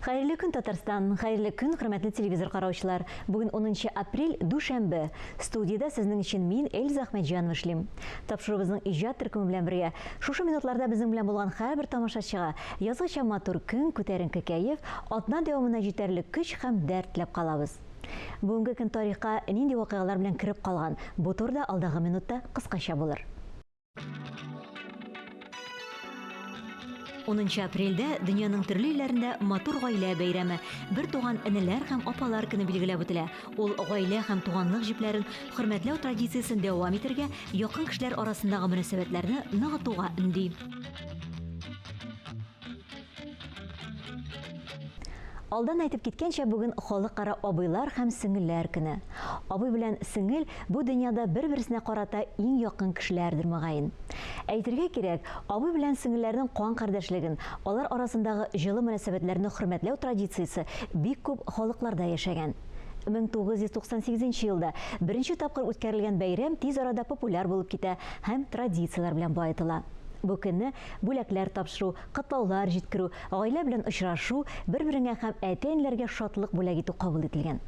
Хәерле көн, Татарстан! Хәерле көн, хөрмәтле телевизор караучылар! Бүген 10 апрель, дүшәмбе. Студиядә сезнең өчен мин, Эльза Әхмәтҗанова эшлим. Тапшыруыбызның иҗат төркеме белән бергә шушы минутларда безнең белән булган һәрбер тамашачыга язгыча матур көн, күтәренке кәеф, атна дәвамына җитәрлек көч һәм дәрт теләп калабыз. Бүгенге көн тарихка нинди вакыйгалар белән кереп калган? Бу турыда алдагы минутта кыскача булыр. 10 апрельдә дөньяның төрле илләрендә матур гаилә бәйрәме, бер туган энеләр һәм апалар көне билгеләп үтелә. Ул гаилә һәм туганлык җепләрен хөрмәтләү традициясен дәвам итәргә, якын кешеләр арасындагы мөнәсәбәтләрне ныгытуга өнди. Алдан әйтеп киткәнчә, бүген халыкара абыйлар һәм сеңелләр көне. Абый белән сеңел бу дөньяда бер-берсенә карата иң якын кешеләрдер, мөгаен. Әйтергә кирәк, абый белән сеңелләрнең кан кардәшлеген, алар арасындагы җылы мөнәсәбәтләрне хөрмәтләү традициясе бик күп халыкларда яшәгән. 1998 елда беренче тапкыр үткәрелгән бәйрәм тиз арада популяр булып китә һәм традицияләр белән баетыла. Бу көнне бүләкләр тапшыру, котлаулар җиткерү, гаилә белән очрашу, бер-береңә һәм әти-әниләргә шатлык бүләк итү кабул ителгән.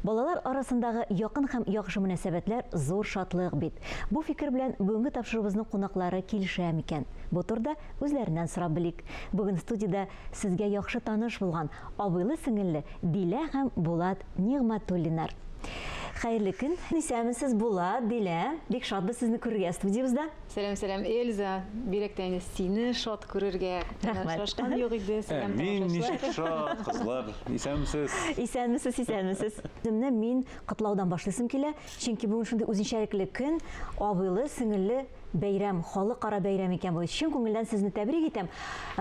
Балалар арасындагы якын һәм яхшы мөнәсәбәтләр зур шатлык бит. Бу фикер белән бүгенге тапшыруыбызның кунаклары килешә микән? Бу турыда үзләреннән сорап белик. Бүген студиядә сезгә яхшы таныш булган абыйлы-сеңелле Дилә һәм Булат Нигъмәтуллиннар. Хәерле көн! Исәнмесез, Булат, Дилә! Бик шатбыз сезне күрергә студиябездә. Сәлам, сәлам, Эльза. Бигрәк тә инде сине шат күрергә. Күптән очрашкан юк иде. Сәлам, Мин ничек шат, кызлар. Исәнмесез. Исәнмесез, исәнмесез. Үземне мин котлаудан башлыйсым килә, чөнки бүген шундый үзенчәлекле көн, абыйлы, сеңелле бәйрәм, халыкара бәйрәм икән бу. Чын күңелдән сезне тәбрик итәм.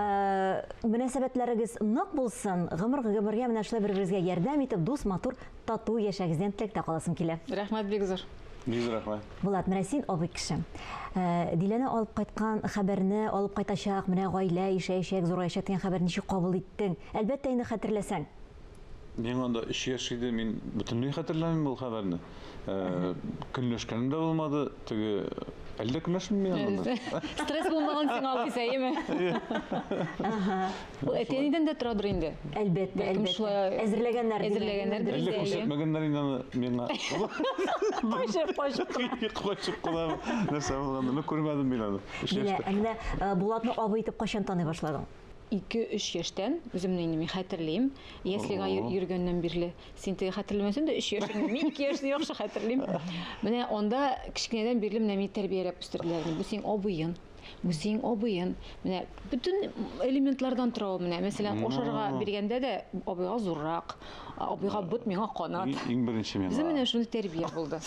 Э, мөнәсәбәтләрегез нык булсын, гомер-гомергә менә шулай бер-берегезгә ярдәм итеп, дус, матур тату яшәгез дигән теләктә каласым килә. Рәхмәт бик зур. Бик зур рәхмәт. Булат, менә син абый кеше. Э, Диләне алып кайткан хәбәрне алып кайтачак, менә гаилә ишәячәк, зураячак дигән хәбәрне ничек кабул иттең? Әлбәттә инде хәтерләсәң. Миңа анда 3 яшь иде, мин бөтенләй хәтерләмим ул хәбәрне. Э, көнләшкәнем дә булмады, теге әллә көнләшмим мин аннан. Стресс булмаган сиңа алайса, әйеме? Ул әти-әнидән дә торадыр инде. Әлбәттә, Бәлкем әлбәттә. шулай Әзерләгәннәр. Әзерләгәннәрдер Әллә инде. күрсәтмәгәннәр инде аны миңа. Качып, качып. Качып кына нәрсә булган, ну күрмәдем мин аны. Өч Менә, яшьтә. ә менә э, Булатны абый итеп кайчан таный башладың? 2-3 яшьтән үземне инде мин хәтерлим. Яслига О. йөргәннән бирле. Син теге хәтерләмәсәң дә 3 яшеңне, мин 2 яшьне яхшы хәтерлим. Менә анда кечкенәдән бирле менә мине тәрбияләп үстерделәр. Бу синең абыең. Бу синең абыең. Менә бөтен элементлардан тора ул менә. Мәсәлән, ашарга биргәндә дә абыйга зуррак, абыйга бот, миңа канат. Иң беренче миңа. Безнең менә шундый тәрбия булды.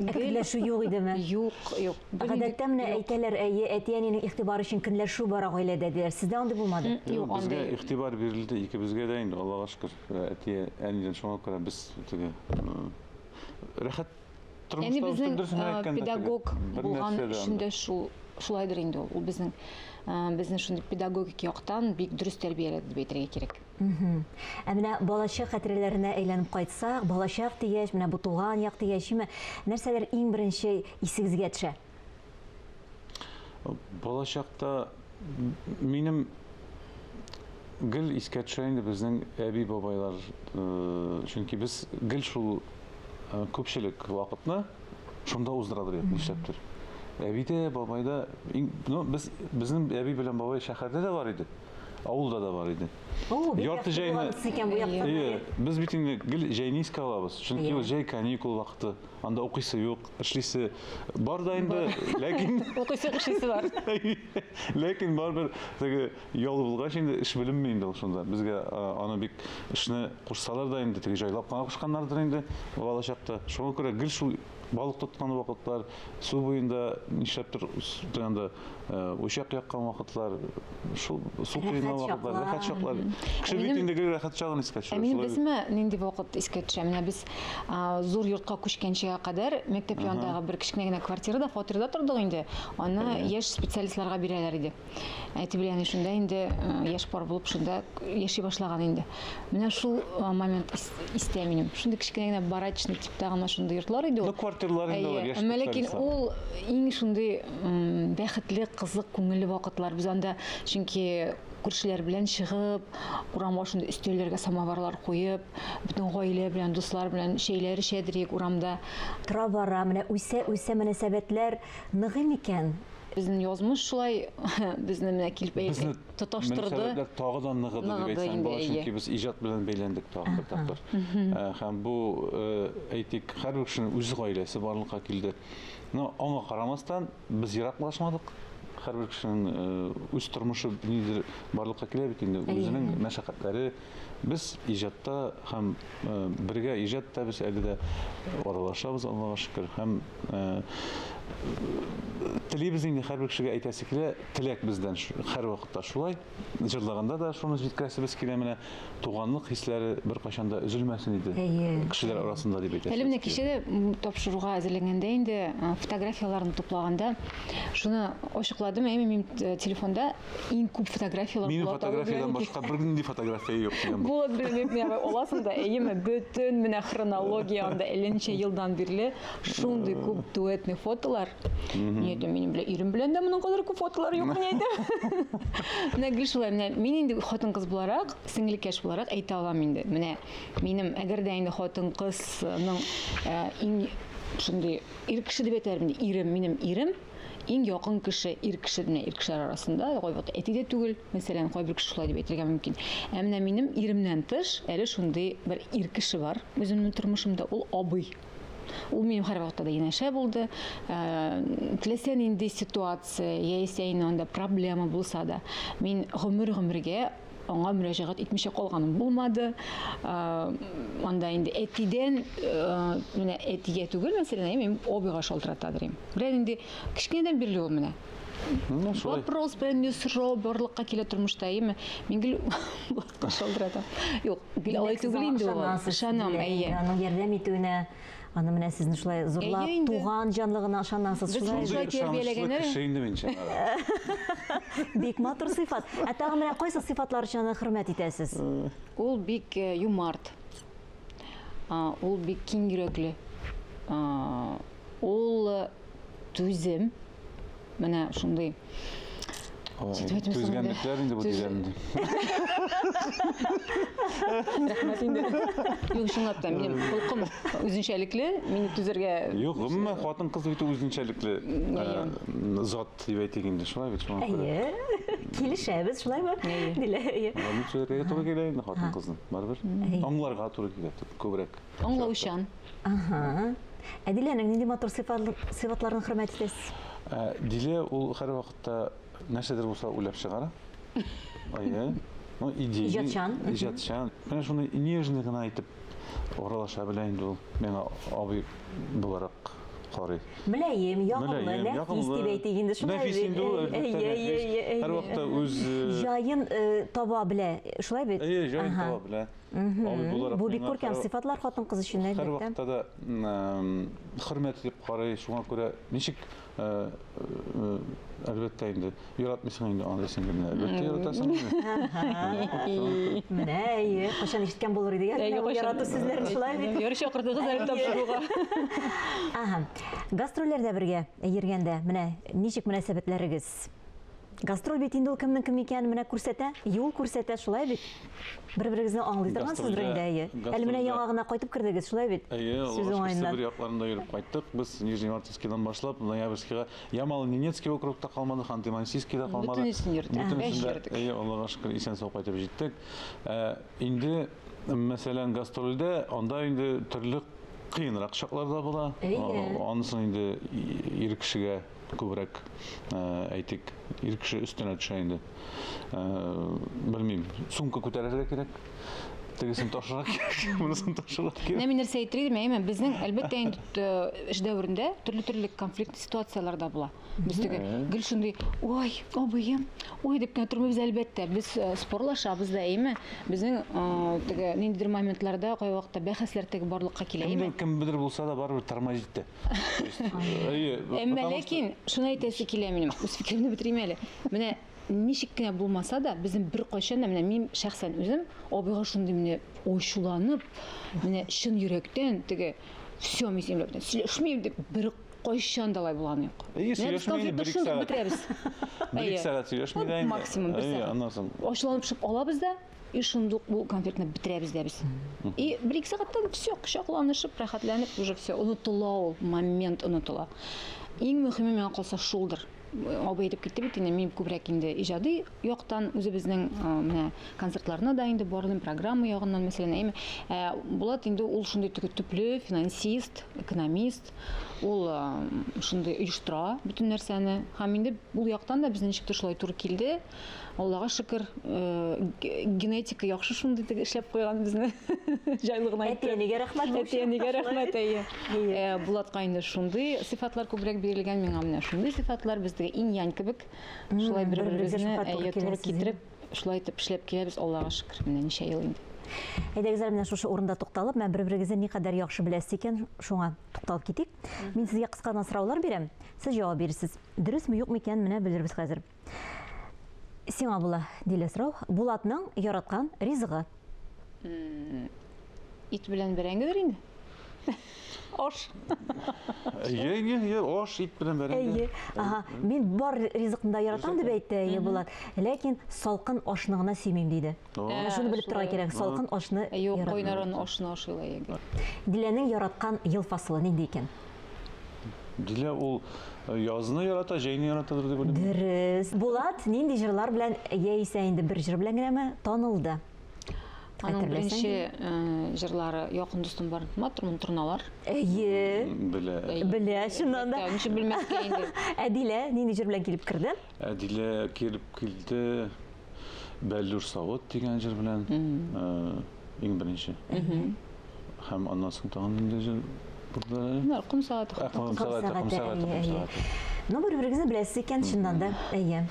Ә көнләшү юк идеме? Юк, юк. Гадәттә менә әйтәләр, әйе, әти-әнинең игътибары өчен көнләшү бара гаиләдә диләр. Сездә андый булмады? Юк, Безгә игътибар бирелде икебезгә дә инде, Аллага шөкер. Әти, әнидән шуңа күрә без теге рәхәт Әни безнең педагог булган өчен дә шул шулайдыр инде ул. Ул безнең безне шундый педагогик яктан бик дөрес тәрбияләде дип әйтергә кирәк. Ә менә балачак хатирәләренә әйләнеп кайтсак, балачак дигәч, менә бу туган як дигәч, нәрсәләр иң беренче исегезгә төшә? Балачакта минем гел искә төшә инде безнең әби-бабайлар, чөнки без гел шул күпчелек вакытны шунда уздырадыр идек, нишләптер. Әби дә, бабай да, ну, без, безнең әби белән бабай шәһәрдә дә бар иде, авылда да бар иде. О, бик Ярты яхшы җәйне булгансыз икән бу яктан. Әйе, без бит инде гел җәйне искә алабыз. Чөнки ул җәй каникул вакыты, анда укыйсы юк, эшлисе бар да инде, ләкин Укыйсы, эшлисе бар. Ләкин барыбер теге ял булгач инде эш беленми инде ул шунда. Безгә аны бик эшне кушсалар да инде теге җайлап кына кушканнардыр инде балачакта. Шуңа күрә гел шул балык тоткан вакытлар, су буенда нишләптер анда учак яккан вакытлар, шул су коенган вакытлар, рәхәт чаклар. Кеше бит инде гел рәхәт чагын искә төшерә. Ә минем беләсеңме, нинди вакыт искә төшә? Менә без зур йортка күчкәнчегә кадәр мәктәп янындагы бер кечкенә генә квартирада, фатирда тордык инде. Аны яшь специалистларга бирәләр иде. Әти белән әни шунда инде яшь пар булып шунда яши башлаган инде. Менә шул момент истә минем. Шундый кечкенә генә барачный типта гына шундый йортлар иде ул. Ну, квартирлар инде алар, яшь Әмма ләкин ул иң шундый бәхетле, кызык, күңелле вакытлар. Без анда чөнки. Күршеләр белән чыгып, урамга шундый өстәлләргә самоварлар куеп, бөтен гаилә белән, дуслар белән чәйләр эчәдер идек урамда. Тора-бара, менә үсә-үсә мөнәсәбәтләр ныгый микән? Безнең язмыш шулай безне менә килеп Безне тоташтырды. Мөнәсәбәтләр тагы да ныгыды дип Ныгыды әйтсәм инде, була, әйе. чөнки без иҗат белән бәйләндек тагын бер тапкыр. Һәм бу, әйтик, һәрбер кешенең үз гаиләсе барлыкка килде. Но аңа карамастан, без ераклашмадык. Һәрбер кешенең үз тормышы ниндидер барлыкка килә бит инде, үзенең мәшәкатьләре. Без иҗатта һәм бергә иҗат итәбез, әле дә аралашабыз, Аллага шөкер. Һәм телибез инде һәрбер кешегә әйтәсе килә, теләк бездән һәрвакытта шулай. Җырлаганда да шуны җиткерәсебез килә менә, туганлык хисләре беркайчан да өзелмәсен иде кешеләр арасында дип әйтәсебез. Әле менә кичә дә тапшыруга әзерләнгәндә инде фотографияләрне туплаганда шуны ачыкладым, әйме минем телефонда иң күп фотографияләр Минем фотографиядән башка бернинди фотография юк дигән бу. Булат белән менә аласың да, әйеме, бөтен менә хронология анда әллә ничә елдан бирле шундый күп дуэтный фотолар. Мин әйтәм, минем белән ирем белән дә моның кадәр күп фотолар юк, мин әйтәм. Менә гел шулай, менә мин инде хатын-кыз буларак, сеңелкәш буларак әйтә алам инде. Менә минем әгәр дә инде хатын-кызның иң шундый ир кеше дип әйтәләр инде, ирем, минем ирем иң якын кеше ир кеше менә ир кешеләр арасында кайвакыт әти дә түгел, мәсәлән, кайбер кеше шулай дип әйтергә мөмкин. Ә менә минем иремнән тыш әле шундый бер ир кеше бар үземнең тормышымда, ул абый. Ул минем һәрвакытта да янәшә булды. Теләсә нинди ситуация, яисә инде анда проблема булса да, мин гомер-гомергә аңа мөрәҗәгать итмичә калганым булмады. Анда инде әтидән, менә әтигә түгел, мәсәлән, мин абыйга шалтыратадыр идем. Белән инде кечкенәдән бирле ул менә. Ну, шулай. Вопрос белән не сорау барлыкка килә тормышта, әйеме? Мин гел Булатка шалтыратам. Юк, гел алай түгел инде ул. Ышанам, әйе. Аның ярдәм итүенә, аны менә сезне шулай зурлап, туган җанлыгына ышанасыз. Без Шулай шулай тәрбияләгәннәр. Кеше инде мин чынлап. Бик матур сыйфат. Ә тагын менә кайсы сыйфатлар өчен аны хөрмәт итәсез? Ул бик юмарт. Ул бик киң йөрәкле. Ул түзем. Менә шундый. Түзгәнлекләр инде бу дигән. Рәхмәт инде. Юк, чынлап та, минем холкым үзенчәлекле, мине түзәргә Юк, гомумән хатын-кыз бит үзенчәлекле зат дип әйтик инде, шулай бит, шуңа күрә. Әйе. Килешәбез, шулаймы? Дилә, әйе. Аны түзәргә туры килә инде хатын-кызны, барыбер. Аңларга туры килә күбрәк. Аңлаучан. Ага. Ә Диләнең нинди матур сыйфатларын хөрмәт итәсез? Ә, Дилә ул һәрвакытта нәрсәдер булса уйлап чыгара. Әйе. Ну, идея. Иҗатчан. Иҗатчан. Менә шуны нежный гына итеп аралаша белә инде ул. Миңа абый буларак карый. Мөлаем, ягымлы, нәфис дип әйтик инде, шулай бит. Нәфис инде ул, әлбәттә, нәфис. Һәрвакытта үз җаен таба белә, шулай бит? Әйе, җаен таба белә. Абый буларак Бу бик күркәм сыйфатлар хатын-кыз өчен, әлбәттә. Һәрвакытта да хөрмәт итеп карый, шуңа күрә ничек әлбәттә инде яратмыйсың инде аны сеңлемне. Әлбәттә яратасың инде. Менә, әйе, кайчан ишеткән булыр идек, әле ярату сүзләрен шулай бит. Ярый чакырдыгыз әле тапшыруга. Ага. Гастрольләрдә бергә йөргәндә, менә ничек мөнәсәбәтләрегез? Гастроль бит инде ул кемнең кем икәнен менә күрсәтә, юл күрсәтә, шулай бит? Бер-берегезне аңлый торгансыздыр инде, әйе. Әле менә яңа гына кайтып кердегез, шулай бит? Әйе, Сүз уңаеннан. Себер якларында йөреп кайттык. Без Нижневартовскийдан башлап, Ноябрьскийга, Ямало-Ненецкий округта калмады, Ханты-Мансийский да калмады. Бөтенесен йөрдек. Бөтенесен дә, әйе, Аллага шөкер, исән-сау кайтып җиттек. Инде, мәсәлән, гастрольдә анда инде төрле кыенрак чаклар да була. Анысын инде ир кешегә күбрәк, әйтик, ир кеше өстенә төшә инде. Белмим, сумка күтәрергә кирәк, тегесен ташырга кирәк, монысын ташырга кирәк. Менә мин нәрсә әйтер идем, әйеме, безнең, әлбәттә, инде эш дәверендә төрле-төрле конфликт ситуацияләр дә була. Без теге гел шундый, ой, абыем, ой дип кенә тормыйбыз, әлбәттә. Без спорлашабыз да, әйеме. Безнең теге ниндидер моментларда кайвакытта бәхәсләр теге барлыкка килә, әйеме. Кемдер кемдер булса да барыбер тормозит итә. Әмма ләкин шуны әйтәсе килә минем, үз фикеремне бетерим әле. Менә ничек кенә булмаса да, безнең беркайчан да, менә мин шәхсән үзем абыйга шундый менә ачуланып, менә чын йөрәктән теге, все, мин синең белән сөйләшмим дип бер Беркайчан да алай булганы юк. Әйе, Менә без сөйләшми инде конфликтны бер-ике шундук сәгать. бетерәбез. Бер-ике Әйе. сәгать сөйләшми Ну, дә инде. максимум бер Әйе, сәгать. аннан соң. Ачуланып шып алабыз да, и шундук бу конфликтны бетерәбез дә без. И бер-ике сәгатьтән все, кочакланышып, рәхәтләнеп, уже все, онытыла ул, момент онытыла. Иң мөһиме миңа калса шулдыр. Абый әйтеп китте бит инде, мин күбрәк инде иҗади яктан үзебезнең менә концертларны да инде барлыйм, программа ягыннан, мәсәлән, әйме. Ә Булат инде ул шундый теге төпле финансист, экономист, ул шундый оештыра бөтен нәрсәне. Һәм инде ул яктан да безнең ничектер шулай туры килде. Аллага шөкер, генетика яхшы шундый теге эшләп куйган безне. Җайлы гына әйтте. Әти-әнигә рәхмәт. Әти-әнигә рәхмәт, әйе. Булатка инде шундый сыйфатлар күбрәк бирелгән, миңа менә шундый сыйфатлар, без теге инь-янь кебек, шулай бер-беребезне әйе, туры китереп, шулай итеп эшләп киләбез, Аллага шөкер, менә ничә ел инде. Әйдәгез әле менә шушы урында тукталып, менә бер-берегезне никадәр яхшы беләсез икән, шуңа тукталып китик. Мин сезгә кыска гына сораулар бирәм, сез җавап бирерсез. Дөресме, юкмы икән, менә белербез хәзер. Сиңа була, Дилә сорау. Булатның яраткан ризыгы? Ит белән бәрәңгедер инде. Аш. Әйе, әйе, әйе, аш, ит белән бәрәңге. Әйе. Ага, мин бар ризыкны да яратам дип әйтте, әйе, Булат. Ләкин салкын ашны гына сөймим диде. Менә шуны белеп торырга кирәк, салкын ашны Юк, кайнар ашны ашыйлар егет. Диләнең яраткан ел фасылы нинди икән? Дилә ул э, язны ярата, җәйне яратадыр дип уйлыйм. Дөрес. Булат нинди җырлар белән яисә инде бер җыр белән генәме танылды? Аның беренче э, җырлары Якын дустым бар, матурмын торналар. Әйе. Белә. Белә, чыннан да. Ничек белмәскә инде. Әдилә нинди җыр белән килеп керде? Әдилә килеп килде Бәллүр савыт дигән җыр белән. Э, иң беренче. Һәм аннан соң тагын нинди җыр булды? Менә ком сәгате. Ә, ком сәгате, ком сәгате, ком сәгате. Ну, бер-берегезне беләсез икән, чыннан да. Әйе.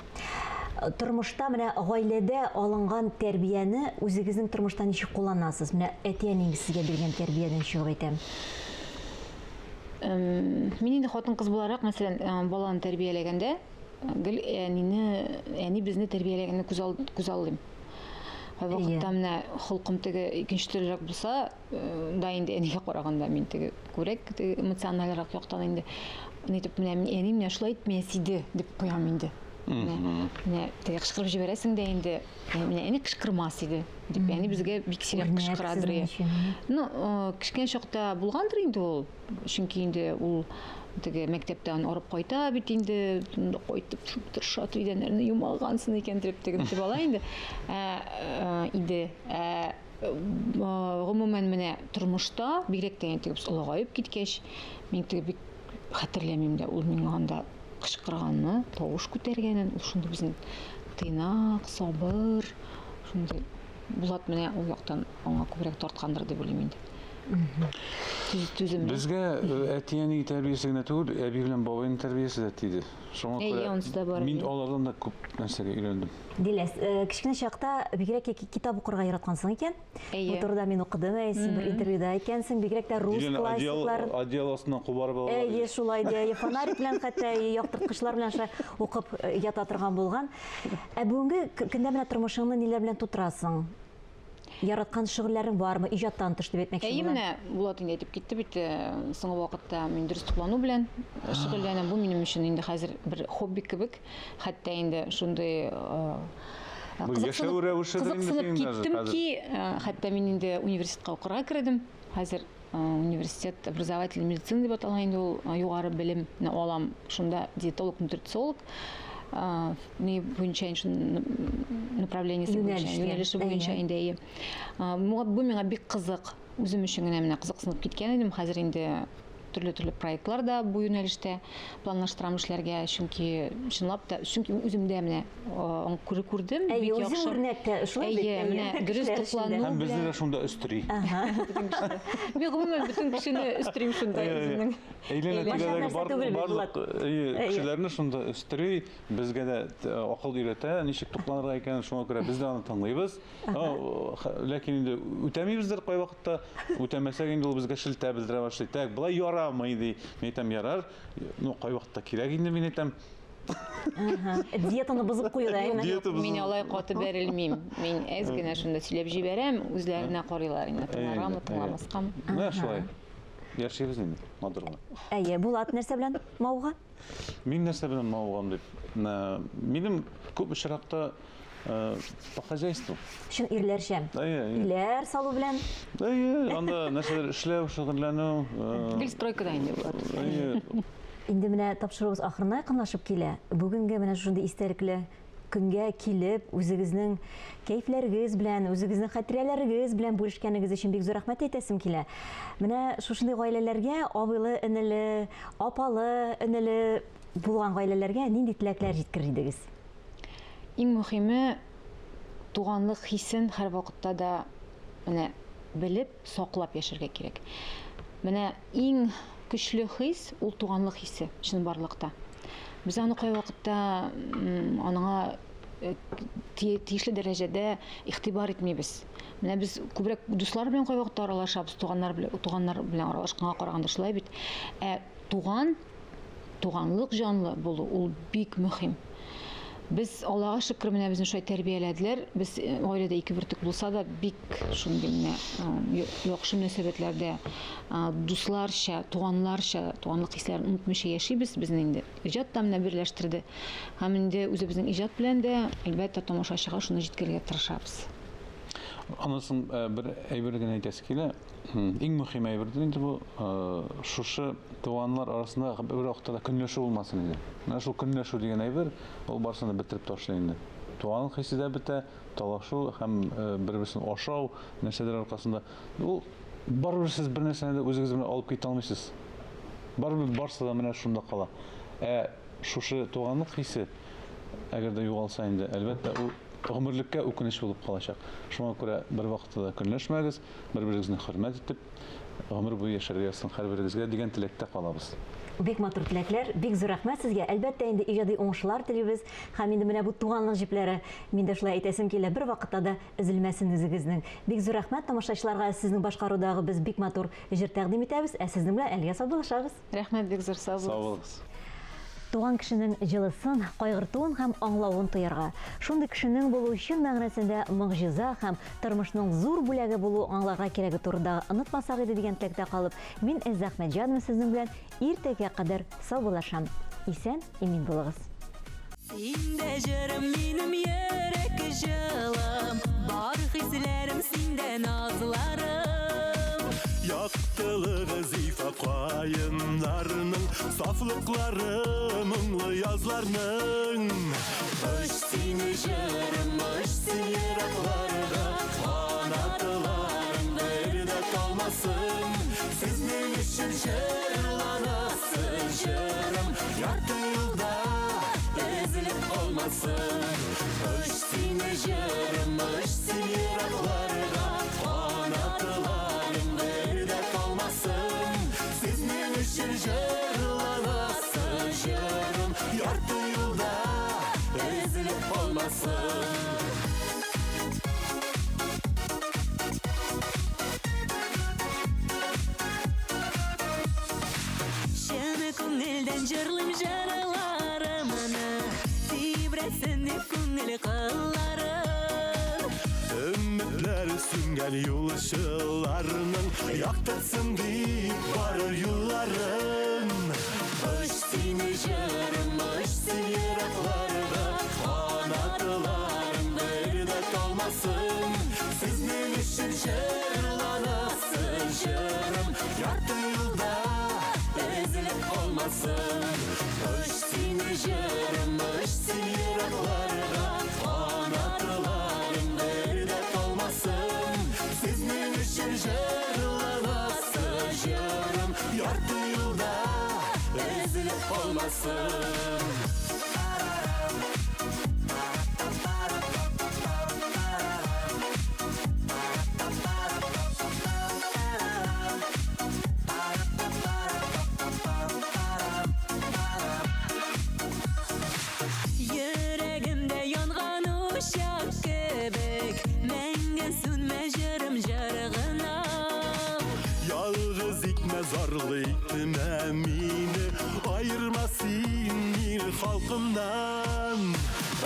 Тормышта менә гаиләдә алынган тәрбияне үзегезнең тормышта ничек кулланасыз? Менә әти-әниегез сезгә биргән тәрбиядән чыгып әйтәм. Мин инде хатын-кыз буларак, мәсәлән, баланы тәрбияләгәндә, гел әнине, әни безне тәрбияләгәнне күз ал, күз аллыйм. Кайвакытта менә холкым теге икенче төрлерәк булса, э, да инде әнигә караганда мин теге күбрәк теге эмоциональрәк яктан инде нитеп менә мин әни менә шулай итмәс иде дип куям инде. Менә, менә теге кычкырып җибәрәсең дә инде, менә әни кычкырмас иде дип. Әни безгә бик сирәк кычкырадыр. Ну, э, кечкенә чакта булгандыр инде ул. Чөнки инде ул теге мәктәптән арып кайта бит инде, кайтып шуп тырыша, идәннәрне юмагансың икән дип теге дип ала инде. Ә, э, иде. Ә, э, гомумән менә тормышта, бигрәк тә инде без олыгаеп киткәч, мин теге бик хәтерләмим дә, ул миңа анда кычкырганны, тавыш күтәргәнен, ул шундый безнең тыйнак, сабыр, шундый Булат менә ул яктан аңа күбрәк тарткандыр дип уйлыйм инде. Түземле. Безгә э, әти-әни тәрбиясе генә түгел, әби белән бабайның тәрбиясе дә тиде. Шуңа күрә анысы да бар, мин алардан да күп нәрсәгә өйрәндем. Диләс, э, кечкенә чакта бигрәк яки китап укырга яраткансың икән. Әйе. Бу турыда мин укыдым, әй, син бер интервьюда әйткәнсең, бигрәк тә рус классикларын. Одеял астыннан кубарып алалар. Әйе, шулай ди. Фонарик белән хәтта яктырткычлар белән шулай укып э, ята торган булган. Ә бүгенге көндә менә тормышыңны ниләр белән тутырасың? Яраткан шөгыльләрең бармы? Иҗаттан тыш дип әйтмәкче Әйе, булам. менә Булат инде әйтеп китте бит, э, соңгы вакытта мин дөрес туклану белән шөгыльләнәм. Бу минем өчен инде хәзер бер хобби кебек. Хәтта инде шундый э, Бу яшәү рәвешедер инде кызыксынып синең даже киттем хәзер. ки, э, хәтта мин инде университетка укырга кердем. Хәзер университет образовательной медицины дип атала инде ул югары белемне алам. Шунда диетолог, нутрициолог ни буенча инде направлениесе буенча, юнәлеше буенча инде әйе. Бу миңа бик кызык. Үзем өчен генә менә кызыксынып киткән идем. Хәзер инде төрле-төрле проектлар да бу юнәлештә планлаштырам эшләргә, чөнки чынлап та, чөнки үземдә менә күрдем, бик яхшы. Әйе, үрнәк тә шулай бит. Әйе, менә дөрес туклану. Һәм безне дә шунда өстери. Мин гомумән бөтен кешене өстерим шунда үземнең. Әйләнә-тирәдәге барлык кешеләрне шунда өстери, безгә дә акыл өйрәтә, ничек тукланырга икәнен, шуңа күрә без дә аны тыңлыйбыз. Ләкин инде үтәмибездер кайвакытта. Үтәмәсәк инде ул безгә шелтә белдерә башлый. Так, болай ярамый ди. Мин әйтәм, ярар. Ну, кайвакытта кирәк инде, мин әйтәм. Диетаны бозып кую да, әйме? Мин алай каты бәрелмим. Мин әз генә шунда сөйләп җибәрәм, үзләренә карыйлар инде, тыңларгамы, тыңламаскамы. Менә шулай. Яшибез инде матур гына. Әйе, Булат нәрсә белән мавыга? Мин нәрсә белән мавыгам дип. Минем күп очракта по хозяйству. Чын ирләрчә. Әйе, әйе. Өйләр салу белән. Әйе, анда нәрсәдер эшләү, шөгыльләнү. Гел стройкада инде Булат. Әйе. Инде менә тапшыруыбыз ахырына якынлашып килә. Бүгенге менә шушындый истәлекле көнгә килеп, үзегезнең кәефләрегез белән, үзегезнең хатирәләрегез белән бүлешкәнегез өчен бик зур рәхмәт әйтәсем килә. Менә шушындый гаиләләргә абыйлы, энеле, апалы, энеле булган гаиләләргә нинди теләкләр җиткерер идегез? Иң мөхиме, туганлык хисен һәрвакытта да менә белеп, саклап яшәргә кирәк. Менә иң көчле хис ул туганлык хисе чынбарлыкта. Без аны кайвакытта аныңа э, тиешле дәрәҗәдә игътибар итмибез. Менә без күбрәк дуслар белән кайвакытта аралашабыз, туганнар белән туганнар белән аралашканга караганда шулай бит. Ә туган туганлык җанлы булу ул бик мөһим. Без Аллага шөкер, менә безне шулай тәрбияләделәр. Без э, гаиләдә ике бөртек булса да, бик шундый менә э, яхшы мөнәсәбәтләрдә, э, дусларча, туганларча, туганлык хисләрен онытмыйча яшибез. Безне инде иҗат та менә берләштерде. Һәм инде үзебезнең иҗат белән дә, әлбәттә, тамашачыга шуны җиткерергә тырышабыз. Аннан соң бер әйбер генә әйтәсе килә. Иң мөһим әйбердер инде бу, шушы туганнар арасында бер вакытта да көнләшү булмасын иде. Менә шул көнләшү дигән әйбер, ул барысын да бетереп ташлый инде. Туганлык хисе дә бетә, талашу һәм бер-берсен ашау, нәрсәдер аркасында. Ул барыбер сез бер нәрсәне дә үзегез белән алып китә алмыйсыз. Барыбер барсы да менә шунда кала. Ә шушы туганлык хисе, әгәр дә югалса инде, әлбәттә, ул гомерлеккә үкенеч булып калачак. Шуңа күрә бервакытта да көнләшмәгез, бер-берегезне хөрмәт итеп, гомер буе яшәргә язсын һәрберегезгә дигән теләктә калабыз. Бик матур теләкләр, бик зур рәхмәт сезгә. Әлбәттә инде иҗади уңышлар телибез. Һәм инде менә бу туганлык җепләре, мин дә шулай әйтәсем килә, бервакытта да өзелмәсен үзегезнең. Бик зур рәхмәт тамашачыларга, сезнең башкарудагы без бик матур җыр тәкъдим итәбез, ә сезнең белән әлегә саубуллашабыз. Рәхмәт бик зур, сау булыгыз. Сау булыгыз. Туган кешенең җылысын, кайгыртуын һәм аңлавын тоярга, шундый кешенең булу чын мәгънәсендә могҗиза һәм тормышның зур бүләге булу аңларга кирәге турында онытмасак иде дигән теләктә калып, мин Эльза Әхмәтҗанова сезнең белән иртәгә кадәр саубуллашам. Исән, имин булыгыз. Синдә җырым минем йөрәк җылым, Бар хисләрем синдә назларым. Яктылыгы зифа каеннарның, Сафлыклары моңлы язларның. Оч син, җырым, оч син еракларга, Канатларың бер дә талмасын. Сезнең өчен җырланасын җырым, Ярты юлда өзелеп калмасын. Оч син, җырым, оч син еракларга, Канатларың бер дә талмасын. Сезнең өчен җырланасын җырым, Ярты юлда өзелеп калмасын. Чын күңелдән җырлыйм җырларымны, Тибрәтсен дип күңел кылларын. Өметләр сүнгән юлчыларның, Яктыртсын дип барыр юлларын. Оч син, җырым, оч син еракларга, Канатларың бер дә талмасын. Сезнең өчен җырланасын җырым, Ярты юлда өзелеп калмасын. Оч син, җырым, оч син еракларга, Канатларың бер дә талмасын. Сезнең өчен җырланасын җырым, Ярты юлда өзелеп калмасын. Йөрәгемдә янган учак кебек, Мәңге сүнмә җырым җыр гына. Ялгыз итмә, зарлы итмә мине, Аерма син мине халкымнан.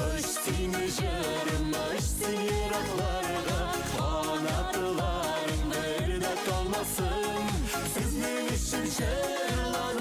Оч син, җырым, оч син еракларга, Канатларың бер дә талмасын. булмасын. Сезнең өчен җырланам.